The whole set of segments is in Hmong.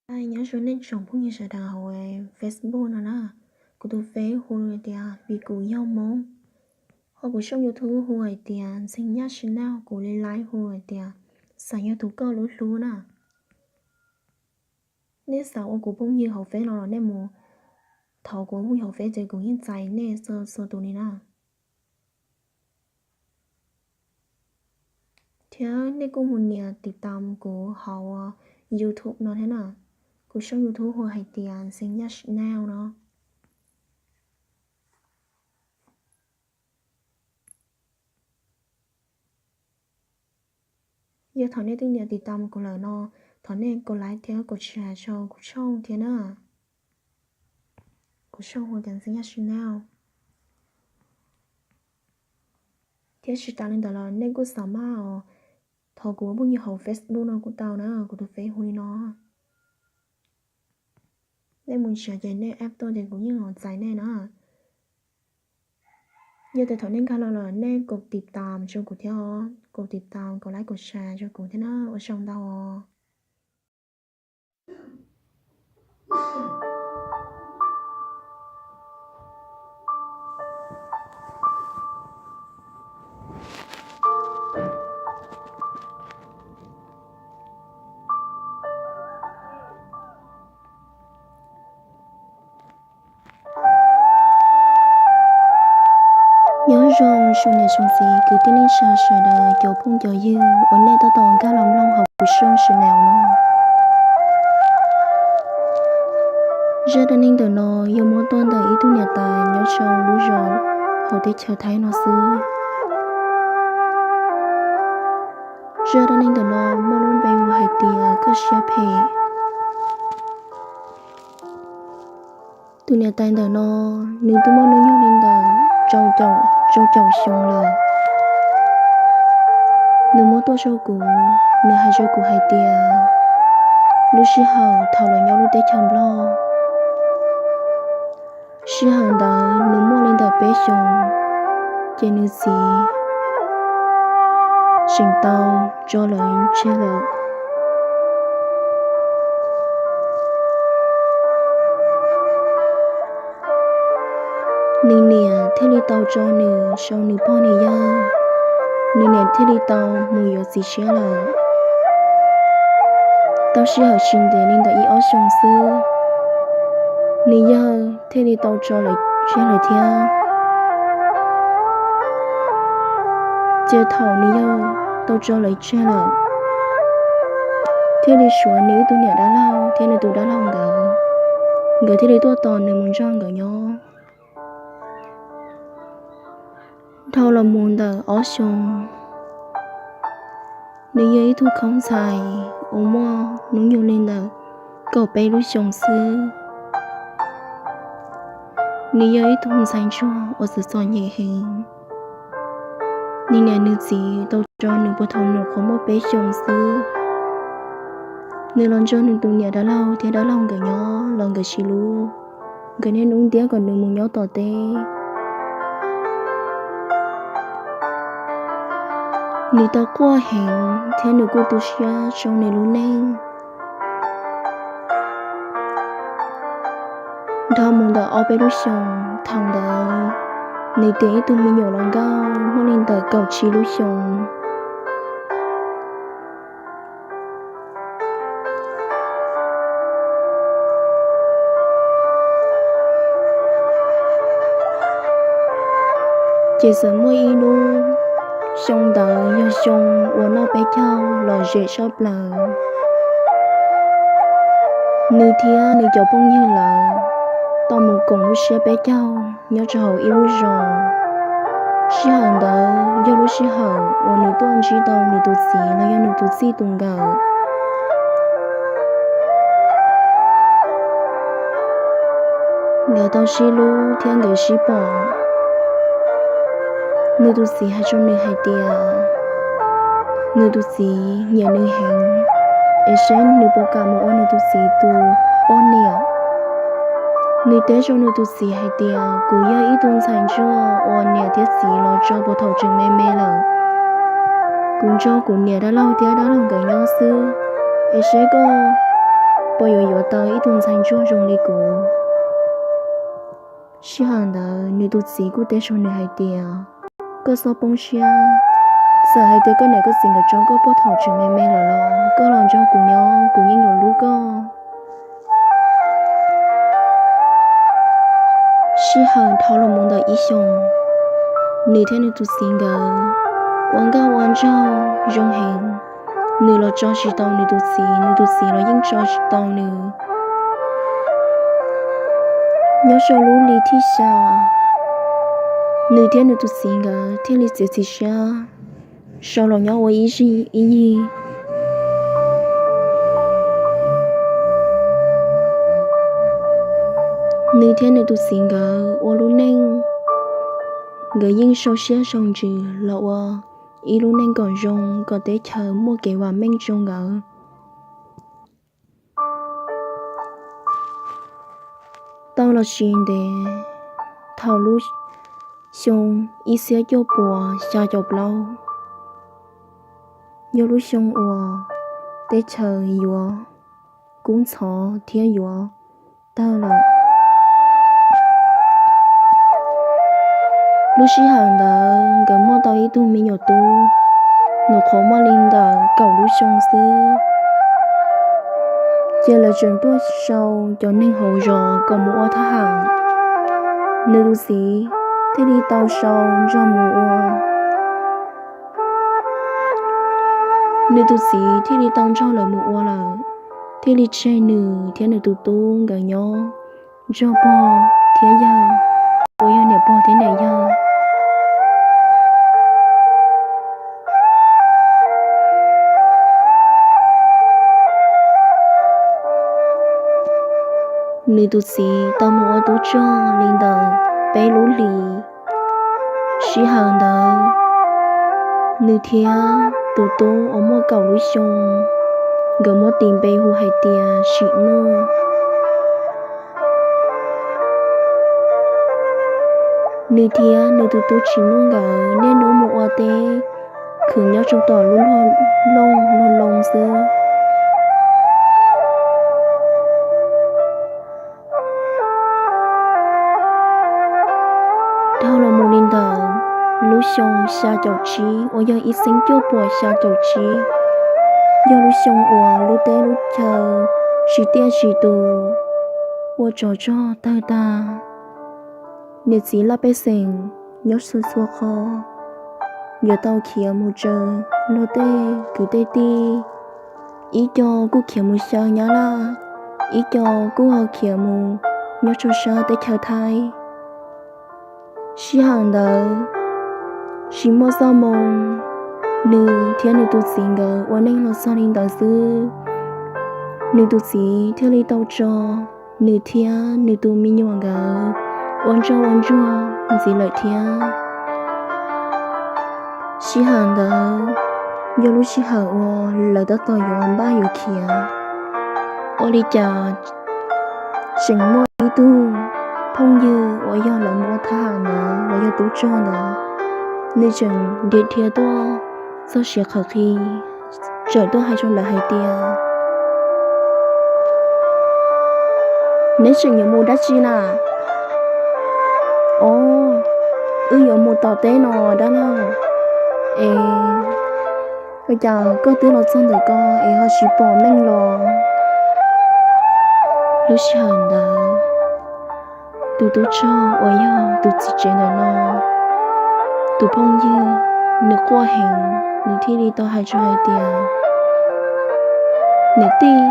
Hi, nyob zoo nej tsoom phooj ywg sawv daws hauv Facebook no na. Kuv tus Face hu tias Vim Kuv Yog Hmoob, ho kuv tshooj YouTube hu hais tias Ntxhee Yaj Channel, kuv li live hu hais tias Xav Yog Tus Koj Lub Hlub na. Nej xav ua kuv phooj ywg hauv Face no los nej mus thov kuv phooj ywg hauv Face ces kuv yeej txais nej txhua tus li na. Thiab nej kuj mus nias tiv tam kuv hauv YouTube no thiab na. Kuv tshooj YouTube hu hais tias Ntxhee Yaj Channel no. Yog thaum nej twb nias tiv tam kuv lawm no, thov nej kaum like thiab kaum share rau kuv tshooj thiab na. Kuv tshooj hu tias Ntxhee Yaj Channel. Thiab tsis tas li ntawd los nej kuj xav mas os, thov kuv phooj ywg hauv Facebook no kuj tau na, kuv tus Face hu li no. Nej mus nrhiav ces nej add tuaj ces kuv yeej los txais nej na. Yog tias thaum nej nkag los lawm nej kaum tiv tam rau kuv thiab, kaum tiv tam, kaum like, kaum share rau kuv thiab na, ua tsaug ntau os. Nyob zoo tsoom niam tsoom txiv kwv tij neej tsa sawv daws, cov phooj cov ywg uas nej tab tom nkag los mloog hauv kuv tshooj channel no. Zaj dab neeg ntawm no yog muab tuaj ntawm ib tug niam tais nyob rau lub zos hauv teb chaws Thaib no xwb. Zaj dab neeg ntawm no muaj lub npe hu hais tias Koj Siab Phem. Tus niam tais ntawm no, nws twb muaj hnub nyoog li ntawm rau caum xyoo lawm. Nws muab tuaj rau kuv, nws hais rau kuv hais tias, lub sij hawm thaum lawv nyob lub teb chaws Nplog, sij hawm ntawd nws muaj li ntawm peb xyoos, ces nws txiv tseem tau tso lawv tseg lawm. Nws niam thiaj li tau tso nws rau nws pog nws yawg, nws niam thiaj li tau mus yuav txiv tshiab lawm. Tau sij hawm tsis ntev li ntawm ib ob xyoos xwb, nws yawg thiaj li tau tso lawv tseg lawm thiab. Ces thaum nws yawg tau tso lawv tseg lawm, thiaj li tshuav nws ib tug niam dab laug thiab nws tus dab laug nkawd, nkawd thiaj li tuaj tos nws mus nrog nkawd nyob. Dhau los mus ntawm ob xyoos, nws yog ib tug khaub ntxhais uas muaj hnub nyoog li ntawm kaum peb lub xyoos xwb. Nws yog ib tug ntxhais ntsuag uas txom txom nyem heev. Nws niam nws txiv tau tso nws puag thaum nws qhuav muaj peb xyoos xwb. Nws los nrog nws tus niam dab laug thiab dab laug nkawd nyob los nkawd tsis hlub, nkawd niaj hnub ntiab kom nws mus nyob tom teb. Nws tau quaj heev thiab nws kuj tu siab rau nws lub neej. Dhau mus ntawm ob peb lub xyoos, thaum ntawd nws tiav ib tug me nyuam hluas nkauj muaj li ntawm kaum tsib lub xyoos. Ces txawm muaj ib hnub, xyoo ntawd yog xyoo uas noj peb caug lom zem tshaj plaws. Nws thiab nws cov phooj ywg lawv tau mus koom lub tsiab peb caug nyob rau hauv ib lub zos. Sij hawm ntawd yog lub sij hawm uas nws tuaj ntsib tau nws tus txiv los yog nws tus txij tus nkawm. Nkawd tau sib hlub thiab nkawd sib pom. Nws tus txiv hais rau nws hais tias nws tus txiv nyiam nws heev, es seb nws puas kam mus ua nws tus txiv tus poj niam. Nws teb rau nws tus txiv hais tias, kuv yog ib tug ntxhais ntsuag uas niam thiab txiv los tso puag thaum tseem me me lawm. Kuv nrog kuv niam dab laug thiab dab laug nkawd nyob xwb, es seb koj puas yuav yuav tau ib tug ntxhais ntsuag zoo li kuv? Sij hawm ntawd nws tus txiv kuj teb rau nws hais tias, koj txhob poob siab, txawm hais tias koj niam koj txiv nkawd tso koj puag thaum tseem me me lawm los koj los nrog kuv nyob kuv yeej yuav hlub koj. Sij hawm dhau los mus ntawm ib xyoos, nws thiab nws tus txiv nkawd ua nkauj ua nraug zoo heev. Nws los tso tsis tau nws tus txiv, nws tus txiv los yeej tso tsis tau nws. Nyob rau lub hli thib xya, nws thiab nws tus txiv nkawd thiaj li txiav txim siab sau los nyob ua ib ib yig. Nws thiab nws tus txiv nkawd ua lub neej, nkawd yeej sau siab sau ntsws los ua ib lub neej kom zoo kom teb chaws muaj kev vam meej rau nkawd. Tau los tsis ntev, thaum lub xyoo ib txhiab cuaj puas xya caum plaub, yog lub xyoo uas teb chaws yuav kub ntxhov thiab yuav tawg lawm. Lub sij hawm ntawd nkawd muaj tau ib tug me nyuam tub, nws qhuav muaj li ntawm kaum lub xyoo xwb. Ces lawv tseem tuaj sau cov neeg hauv zos kom mus ua thab ham, nws tus txiv thiaj li tau sau nrog mus ua. Nws tus txiv thiaj li tau nrog lawv mus ua lawm, thiaj li tseg nws thiab nws tus tub nkawd nyob nrog pog thiab yawg, uas yog niam pog thiab niam yawg. Nws tus txiv tau mus ua tub rog li ntawm peb lub hlis. Sij hawm ntawd, nws thiab tus tub uas muaj kaum lub xyoo, nkawd muab tis npe hu hais tias Sim Nuj. Nws thiab nws tus tub Sim Nuj nkawd niaj hnub mus ua teb, khwv nyob rau tom lub looj loo xwb. Dhau los mus li ntawm lub xyoo xya caum tsib uas yog ib txhiab cuaj puas xya caum tsib, yog lub xyoo uas lub teb lub chaw tsis tiaj tsis tus, ua tsov rog tawg tag. Niam txiv laj pej xeem nyob txhua txhua qhov, yuav tau khiav mus tsaws luag tej kwv tej tij. Ib co kuj khiav mus xyaw Nyab Laj, ib co kuj ho khiav mus nyob rau sab teb chaws Thaib. Sij hawm ntawd tsis muaj txoj moo, nws thiab nws tus txiv nkawd ua neej los txog li ntawd xwb. Nws tus txiv thiaj li tau tso nws thiab nws tus me nyuam nkawd ua ntsoj ua ntsuag ntxiv lawm thiab. Sij hawm ntawd yog lub sij hawm uas lawv tab tom yuav npaj yuav khiav, ua li cas tseem muaj ib tug phooj ywg uas yog lawv mus ua thab ham ntawd los yog tub rog ntawd, nws tseem dhia dhia tuaj txog siav qhawv qhi, txawm tuaj hais rau lawv hais tias, neb tseem yuav mus dab tsi na? Os, wb yuav mus tom teb no dab laug. Es ua cas koj twb los txog ntawm ko es ho tsis pom meej los? Lub sij hawm ntawd, tus tub rog uas yog tus txiv tsev ntawm no, tus phooj ywg, nws quaj heev, nws thiaj li tau hais rau hais tias, niam tij,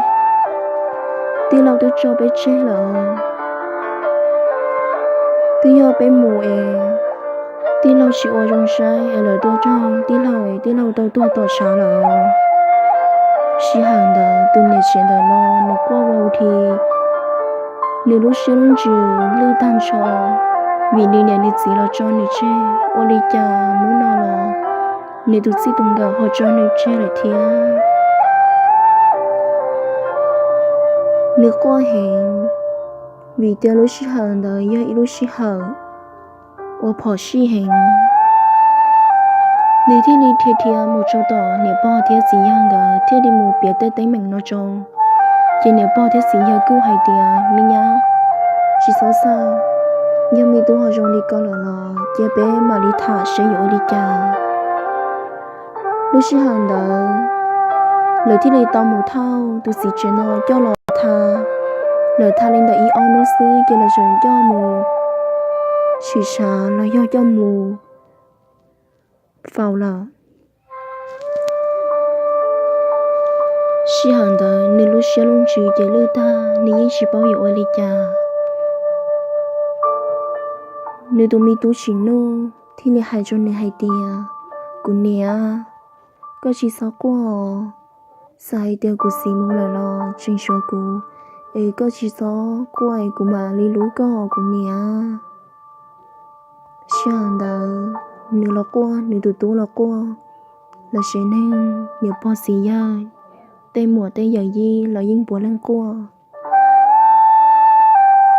tij laug twb tso peb tseg lawm. Twb yog peb mus es tij laug tsis ua zoo saib es lawv tua raug tij laug es tij laug tau tuag tom tshav lawm. Sij hawm ntawd tus niam tsev ntawm no nws quaj vau thi, nws lub siab lub ntsws lwj tag nrho, vim nws niam nws txiv los tso nws tseg. Ua li cas hnub no los nws tus txij tus nkawm ho tso nws tseg lawm thiab. Nws quaj heev, vim tias lub sij hawm ntawd yog ib lub sij hawm uas phom sij heev. Nws thiaj li dhia dhia mus rau tom niam pog thiab txiv yawg nkawd thiaj li mus piav tej teeb meem no rau. Ces niam pog thiab txiv yawg kuj hais tias, Me nyab, tsis txhob xav, yog me tub ho zoo li ko lawm los cia peb mam li tham seb yuav ua li cas. Lub sij hawm ntawd lawv thiaj li tau mus thauj tus txiv tsev no coj los tha. Lawv tha li ntawm ib ob hnub xwb ces lawv tseem coj mus tshwm tshav los yog coj mus faus lawm. Sij hawm ntawd nws lub siab lub ntsws ces lwj tag, nws yeej tsis paub yuav ua li cas. Nws tus me tub tsim nuj thiaj li hais rau nws hais tias, Kuv niam, koj tsis txhob quaj, txawm hais tias kuv txiv mus lawm los tseem tshuav kuv, es koj tsis txhob quaj es kuv mam li hlub koj, kuv niam. Sij hawm ntawd nws los quaj, nws tus tub los quaj, lawv tsev neeg niam pog txiv yawg, tej muam tej yawm yij los yeej puav leej quaj.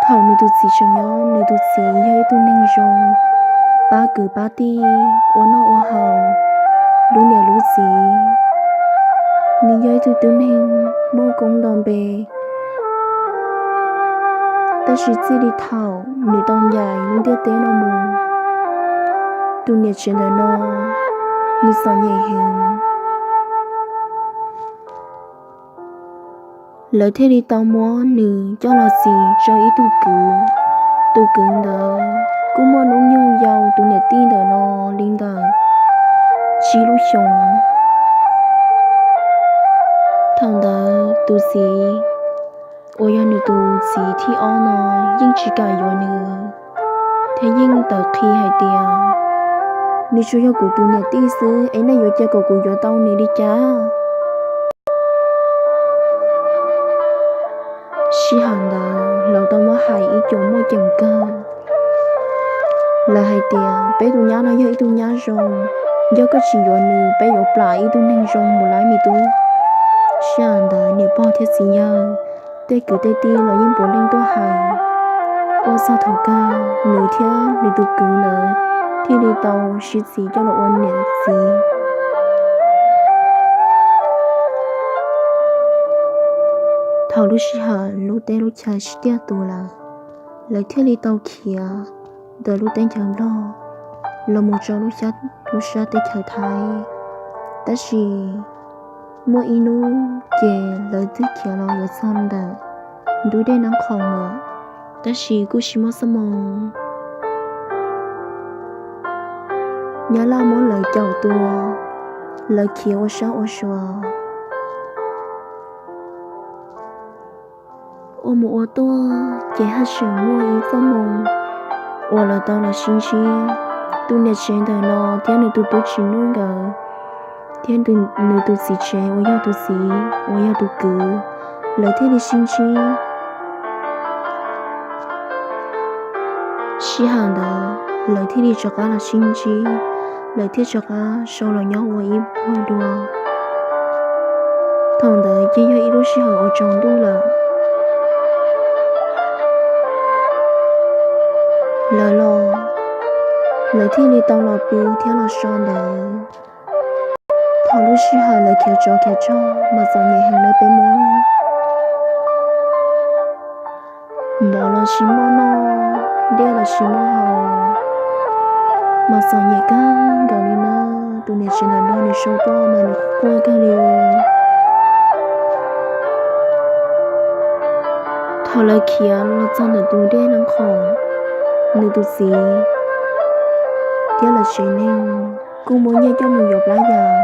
Thaum nws tus txiv tseem nyob, nws tus txiv yog ib tug neeg zoo, pab kwv pab tij ua noj ua haus, hlub niam hlub txiv. Nws yog ib tug tib neeg muaj koob nto npe, tab sis txij li thaum nws tau ncaim lub ntiaj teb no mus, tus niam tsev ntawm no nws txom nyem heev. Lawv thiaj li tau muab nws coj los txis rau ib tug kwv. Tus kwv ntawd kuj muaj hnub nyoog yau tus niam tij ntawm no li ntawm tsib lub xyoos. Thaum ntawd tus txiv uas yog nws tus txiv thib ob no yeej tsis kam yuav nws, thiab yeej tawv qhi hais tias, Nws tsuas yog kuv tus niam tij xwb es nej yuav cia kom kuv yuav tau nws li cas? Sij hawm ntawd lawv tau muab hais ib co muaj ceem kawg. Lawv hais tias, Peb tus nyab no yog ib tug nyab zoo, yog koj tsis yuav nws peb yuav plam ib tug neeg zoo mus laib me tub. Sij hawm ntawd niam pog thiab txiv yawg, tej kwv tej tij los yeej puav leej tuaj hais. Ua txog thaum kawg nws thiab nws tus kwv ntawd thiaj li tau sib txis coj los ua niam txiv. Thaum lub sij hawm lub teb lub chaw sib tiaj tus lawm, lawv thiaj li tau khiav ntawm lub teb chaws Nplog los mus rau lub sab teb chaws Thaib. Tab sis muaj ib hnub ces lawv twb khiav los yuav txog ntawm ntug dej Nab Qhoom lawm, tab sis kuj tsis muaj txoj moo. Nyab laj muab lawv caum tua, lawv khiav ua sab ua sua. Ua mus ua tuaj ces haj tseem muaj ib txoj moo uas lawv tau los sib ntsib. Tus niam tsev ntawm no thiab nws tus tub tsis nuj nkawd, thiab nws tus txiv tsev uas yog tus txiv uas yog tus kwv, lawv thiaj li sib ntsib. Sij hawm ntawd lawv thiaj li rov qab los sib ntsib, lawv thiaj rov qab sau los nyob ua ib puag dua. Thaum ntawd ces yog ib lub sij hawm uas tsaus ntuj lawm. Lawv los, lawv thiaj li tau los pw thiab los so ntawd. Thaum lub sij hawm lawv khiav tsov khiav rog mas txom nyem heev na peb Hmoob. Mov los tsis muaj noj, dej los tsis muaj haus, mas txom nyem kawg nkaus li na. Tus niam tsev ntawm no nws sau tuaj mas nws quaj kawg li. Thaum lawv khiav los txog ntawm tus dej Nab Qhoom, nws tus txiv thiab lawv tsev neeg kuj muab nyiaj coj mus yuav plab yas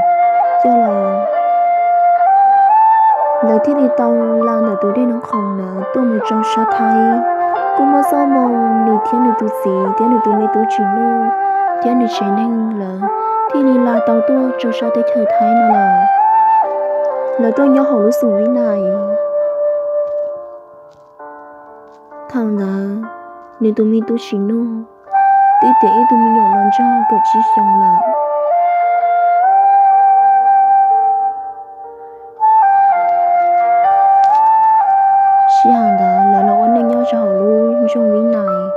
coj los. Lawv thiaj li tau la ntawm tus dej Nab Qhoom ntawd tuaj mus rau sab Thaib. Kuj muaj txoj moo, nws thiab nws tus txiv thiab nws tus me tub tsis nuj thiab nws tsev neeg lawv thiaj li la tau tuaj rau sab teb chaws Thaib no lawm. Lawv tuaj nyob hauv lub xum Vib Nais. Thaum ntawd, nws tus me tub tsis nuj twb tiav ib tug me nyuam los nrog kaum tsib xyoos lawm. Sij hawm ntawd lawv los ua neej nyob rau hauv lub nroog Vib Nais,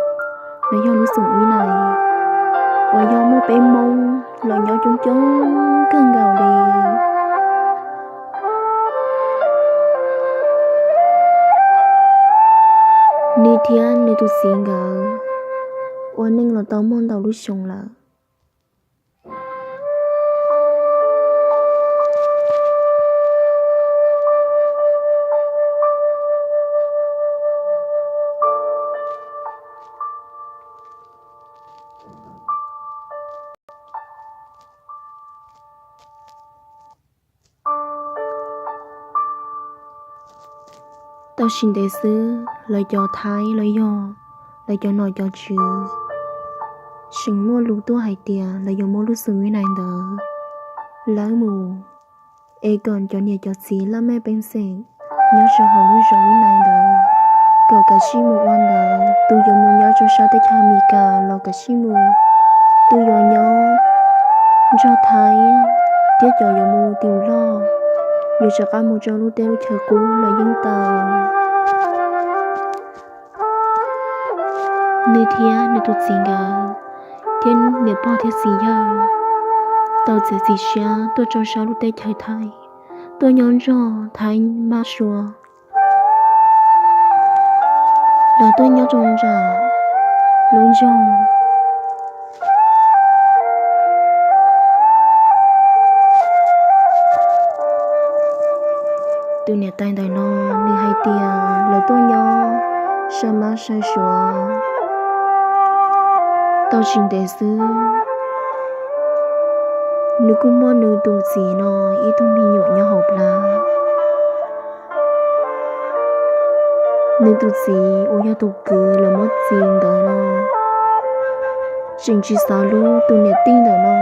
los yog lub xum Vib Nais, uas yog muaj peb Hmoob los nyob coob coob kawg nkaus li. Nws thiab nws tus txiv nkawd ua neej los tau muaj ntau lub xyoo lawm. Tau tsis ntev xwb lawv cov Thaib los yog lawv cov nom cov tswv tseem muaj lus tuaj hais tias lawv yuav muab lub xeev Vib Nais ntawd lawv mus, es kom cov niam cov txiv laj mej pej xeem nyob rau hauv lub zos Vib Nais ntawd kom kav tsij mus ua ntawd. Tus yuav mus nyob rau sab teb chaws Amelikas los kav tsij mus, tus yuav nyob nrog Thaib thiab cov yuav mus tim loj, yuav rov qab mus rau lub teb lub chaw qub los yeej tau. Nws thiab nws tus txiv nkawd thiab niam pog thiab txiv yawg tau txiav txim siab tuaj rau sab lub teb chaws Thaib, tuaj nyob nrog Thaib mab sua. Lawv tuaj nyob rau nram lub nroog. Tus niam tais ntawm no nws hais tias lawv tuaj nyob sai mab sai suav tau tsis ntev xwb, nws kuj muaj nws tus txiv no ib tug me nyuam nyob hauv plab. Nws tus txiv uas yog tus kwv lawv muab txi ntawd no tseem tsis xav hlub tus niam tij ntawm no,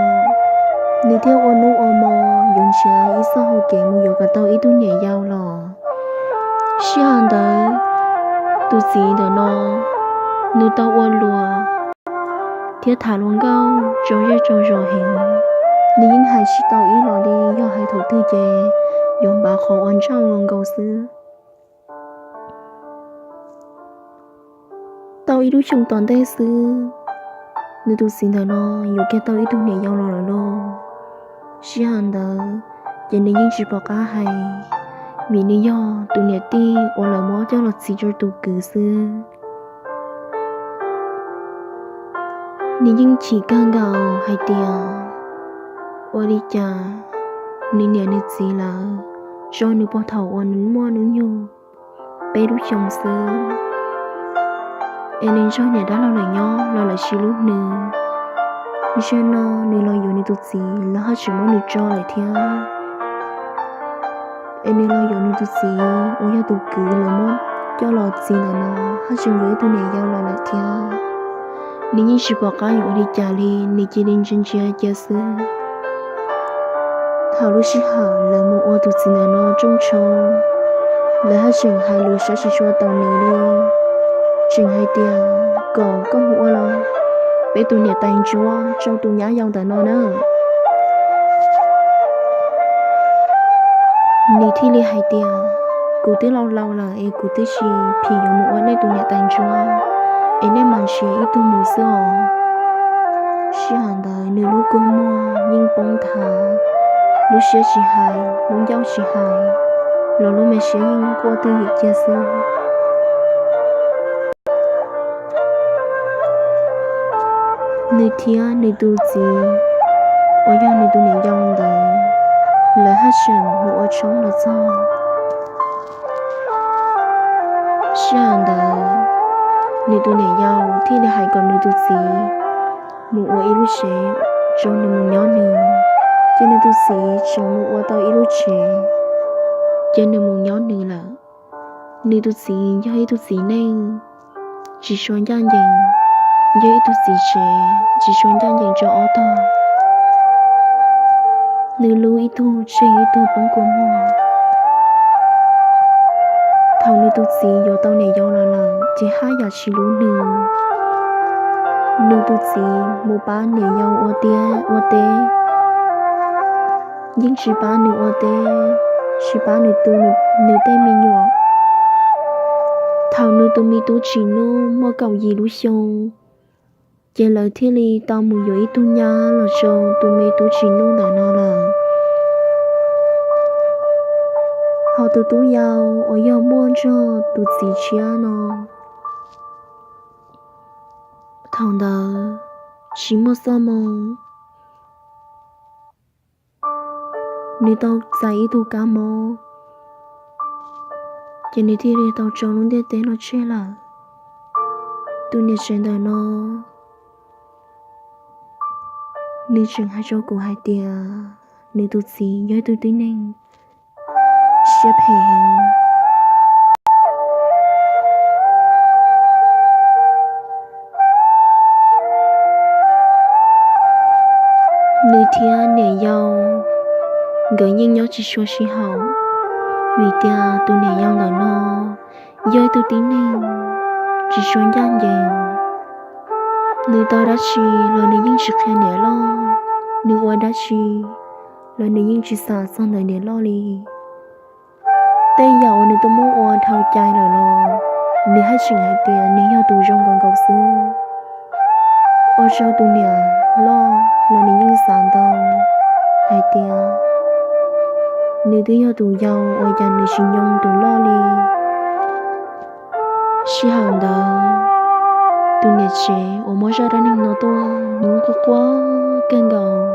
nws thiaj ua hnub ua hmo yuav nrhiav ib txoj hau kev mus yuav kom tau ib tug niam yau los. Sij hawm ntawd tus txiv ntawm no nws tau ua luag thiab tham hluas nkauj tsaug zej tsaug zos heev, nws yeej hais tsis tau ib los li, yog hais thaum twg ces yuav npav qhov uas ntsaj nkaus xwb. Tau ib lub xyoo tom ntej xwb, nws tus txiv ntawm no yuav kiag tau ib tug niam yau los lawm lauj. Sij hawm ntawd ces nws yeej tsis pom qab hais, vim nws yog tus niam tij uas lawv muab coj los txi rau tus kwv xwb. Nws yeej chim kawg nkaus hais tias ua li cas nws niam nws txiv lawv tso nws puag thaum uas nws muaj hnub nyoog peb lub xyoo xwb, es nws nrog niam dab laug lawv nyob los lawv tsis hlub nws. Zaum no nws los yuav nws tus txiv lawv haj tseem muab nws tso lawm thiab. Es nws los yuav nws tus txiv uas yog tus kwv lawv muab coj los txi ntawm no haj tseem yuav ib tug niam yau los lawm thiab. Nws yeej tsis pom qab yuav ua li cas li, nws cia li ntsia ntsia cia xwb. Thaum lub sij hawm lawv mus ua tus txiv ntawm no rooj tshoob, lawv haj tseem hais lus saib tsis tshua tau nws li, tseem hais tias kom koj mus ua los peb tus niam tais ntsuab rau tus nyab yau ntawm no na. Nws thiaj li hais tias, kuv twb laus laus lawm es kuv twb tsis phim yuav mus ua nej tus niam tais ntsuab, es nej mam nrhiav ib tug mus xwb os. Sij hawm ntawd nws lub kua muag yeej poob nthav, lub siab tsis hais lub ncauj tsis hais, los lub me siab yeej quaj twj ywm cia xwb. Nws thiab nws tus txiv uas yog nws tus niam yau ntawd, lawv haj tseem mus ua tshoob los txog. Sij hawm ntawd nws tus niam yau thiaj li hais kom nws tus txiv mus ua ib lub tsev rau nws mus nyob nws. Ces nws tus txiv tseem mus ua tau ib lub tsev, ces nws mus nyob nws lawm. Nws tus txiv yog ib tug txiv neej tsis tshua ncaj ncees, yog ib tug txiv tsev tsis tshua ncaj ncees rau ob tog. Nws hlub ib tug tseg ib tug poob kua muag. Thaum nws tus txiv yuav tau niam yau los lawm ces haj yam tsis hlub nws. Nws tus txiv mus pab niam yau ua tiab ua teb, yeej tsis pab nws ua teb, tsis pab nws tu nws tej me nyuam. Thaum nws tus me tub Tsim Nuj muaj kaum yim lub xyoo, ces lawv thiaj li tau mus yuav ib tug nyab los rau tus me tub Tsim Nuj ntawm no lawm. Ho tus tub yau uas yog muaj nrog tus txiv tshiab no, Thaum ntawd tsis muaj txoj moo, nws tau txais ib tug kab mob, ces nws thiaj li tau tso lub ntiaj teb no tseg lawm. Tus niam tsev ntawm no, nws tseem hais rau kuv hais tias nws tus txiv yog ib tug tib neeg siab phem heev. Nws thiab niam yau nkawd yeej nyob tsis tshua sib haum, vim tias tus niam yau ntawm no yog ib tug tib neeg tsis tshua ncaj ncees. Nws tau dab tsi los nws yeej tsis qhia niam loj, nws ua dab tsi los nws yeej tsis xav txog ntawm niam loj li. Tej yam uas nws tau muab ua dhau cai lawm los nws haj tseem hais tias nws yog tus zoo nkaus nkaus xwb. Ua rau tus niam loj los nws yeej xav ntau hais tias nws twb yog tus yau ua cas nws tsis nyoo tus loj li. Sij hawm ntawd, tus niam tsev uas muab zaj dab neeg no tuaj nws quaj quaj kawg nkaus.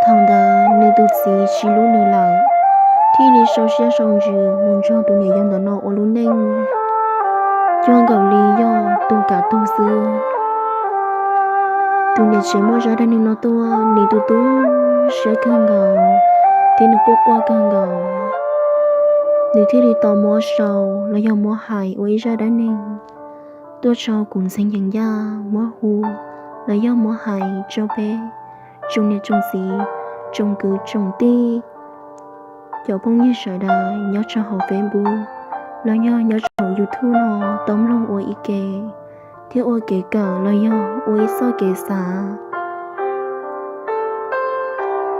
Thaum ntawd nws tus txiv tsis hlub nws lawm, thiaj li sau siab sau ntsws mus nrog tus niam yau ntawm no ua lub neej cuag nkaus li yog tug kam tug xwb. Tus niam tsev muab zaj dab neeg no tuaj nws tu tu siab kawg nkaus thiab nws quaj quaj kawg nkaus. Nws thiaj li tau muab sau los yog muab hais ua ib zaj dab neeg tuaj rau kuv Ntxhee Yees Yaj muab hu los yog muab hais rau peb tsoom niam tsoom txiv, tsoom kwv tsoom tij, cov phooj ywg sawv daws nyob rau hauv Facebook los yog nyob rau hauv YouTube no tau mloog ua ib ke, thiab ua kev kawm los yog ua ib txoj kev xav,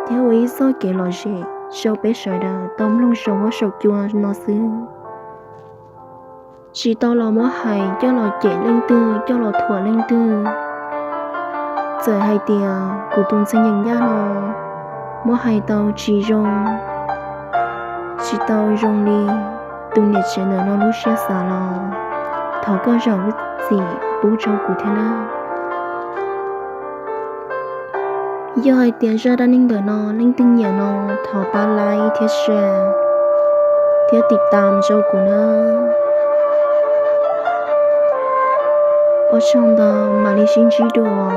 thiab ua ib txoj kev lom zem rau peb sawv daws tau mloog saum huab saum cua no xwb. Tsis tau los muab hais coj los cem leej twg coj los thuam leej twg. Txawm hais tias kuv tus Ntxhee Yees Yaj no muab hais tau tsis zoo, tsis tau zoo li tus niam tsev ntawm no lub siab xav los thov koj zam lub txim pub rau kuv thiab nawb. Yog hais tias zaj dab neeg ntawm no leej twg nyiam no thov pab like thiab share thiab tiv tam rau kuv nawb. Ua tsaug ntau, mam li sib ntsib dua.